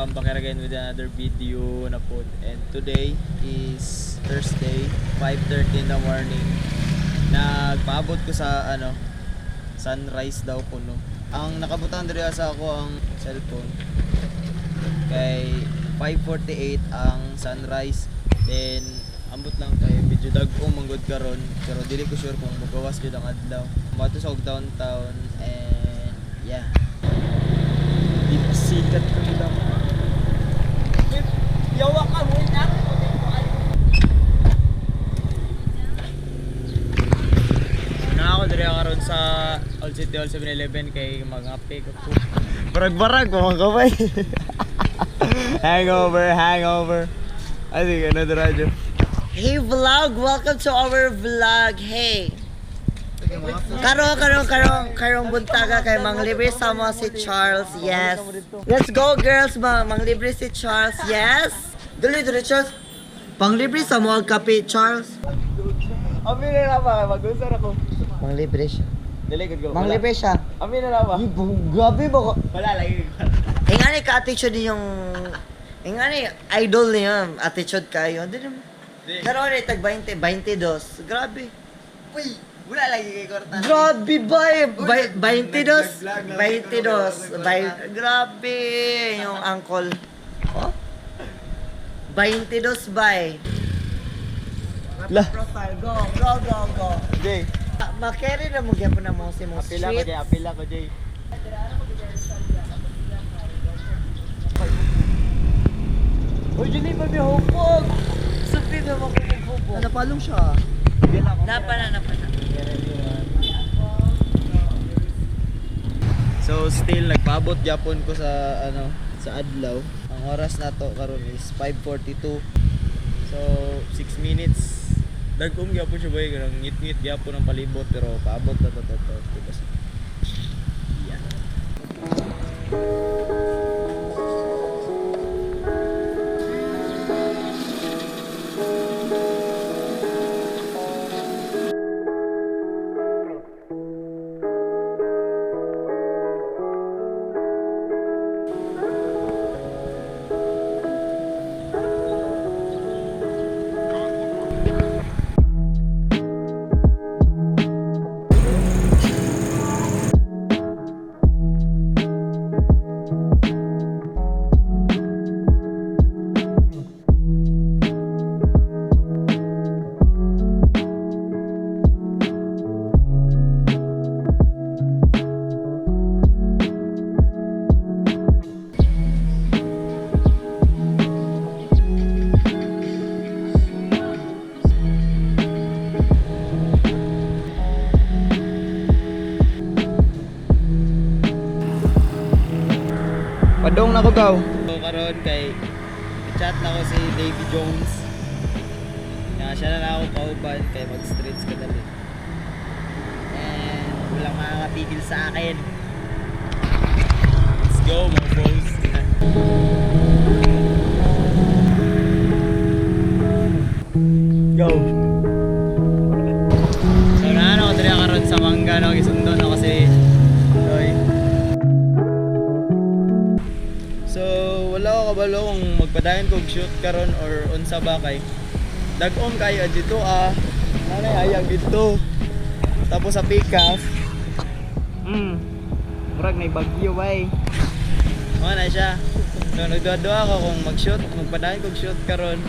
Welcome back again with another video na po. And today is Thursday, 5:30 in the morning. Nagpaabot ko sa ano, sunrise daw ko no. Ang nakabutan diri sa ako ang cellphone. Kay 5:48 ang sunrise. Then ambot lang kay medyo dag-o manggod karon pero dili ko sure kung magawas jud ang adlaw. Moadto sa og downtown and yeah. Di pa sikat ko lang. Yawa ka mo na. Na ako diri karon sa Old City Hall 7-Eleven kay mga ko po. Barag-barag mga kabay. Hangover, hangover. I think another radyo. Hey vlog, welcome to our vlog. Hey. Karong karong karong karong buntaga kay manglibre sa mo si Charles. Yes. Let's go girls, manglibre si Charles. Yes. Dali dali Charles. Panglibre sa mo ang kape Charles. Amin na na ba? Mag-usar ako. Manglibre siya. Dili good go. Manglibre siya. Amin na na ba? Ay, grabe ba ko? Wala lagi. Eh nga ni ka-attitude yung eh nga ni idol niya, attitude kayo. Dili mo. Karon ni tag 20, 22. Grabe. Uy, wala lagi kay Cortana. Grabe ba eh? 22? 22. Grabe yung uncle. Oh? 22 ba eh? La. Profile. Go, go, go, go. Jay, Makeri na mo gyapon na mo si mo apila ko street. Jay, apila ko Jay. Uy, Julie, pa may hupog. Supi na mo kung hupog. Napalong siya. Napa na, napa na. So still nagpaabot gyapon ko sa ano sa adlaw. Ang oras nato karon is 5:42. So 6 minutes. Dagom gyapon siya boy, kanang ngit-ngit gyapon ang palibot pero paabot na to to to. Diba? Yeah. Padong na ko gaw. So karon kay chat na ko si Davy Jones. Nga siya na na ako kauban kay mag streets ka dali. And walang makakapigil sa akin. Let's go, mofos. Go. So naano ko diri karon sa mangga no gisundo na kasi Roy. So, wala ko kabalo kung magpadayon kog shoot karon or unsa ba kay dag-om kayo dito ah. Nanay ayag dito. Tapos sa pikas. Murag may bagyo bay. Mao na siya. So nagduha-duha ako kung mag-shoot, magpadayon kog shoot karon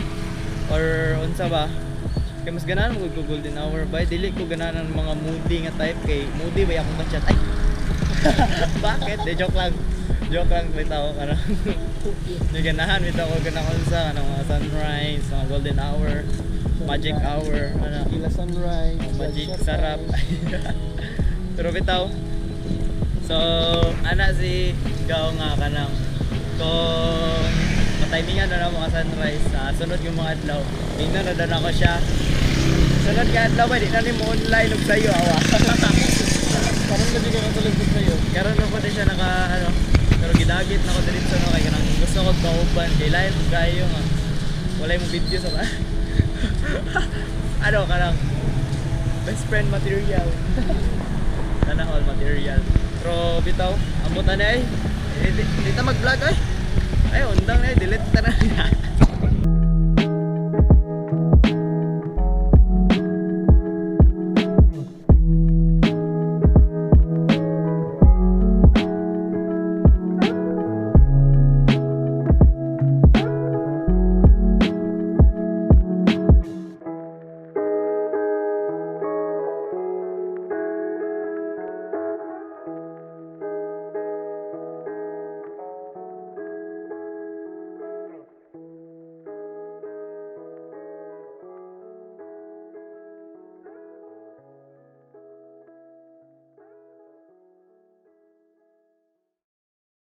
or unsa ba. Kay mas ganahan mo kog golden hour bay, dili ko ganahan ang mga moody nga type kay moody bay akong ka-chat. Ay. Bakit? De joke lang. Joke lang bitaw ano. Di ganahan bitaw ko ganahan sa ano mga sunrise, mga golden hour, magic hour, ano. Kila sunrise. Magic sarap. Pero bitaw. So, ana si Gao nga kanang kung matimingan na na mga sunrise sa sunod yung mga adlaw. Tingnan na na ako siya. Sunod nga adlaw ba di na nimo online og sayo awa. Karon ba di ka katulog sa'yo? Karon na ko din siya naka ano, pero gidagit na ko diretso no kay kanang gusto ko kauban kay lain pud kayo nga. Walay mo video sa ba. Ano kanang best friend material. Sana all material. Pero bitaw, ambot na ay. Eh, di ta mag-vlog ay. Ay, undang na, delete ta na.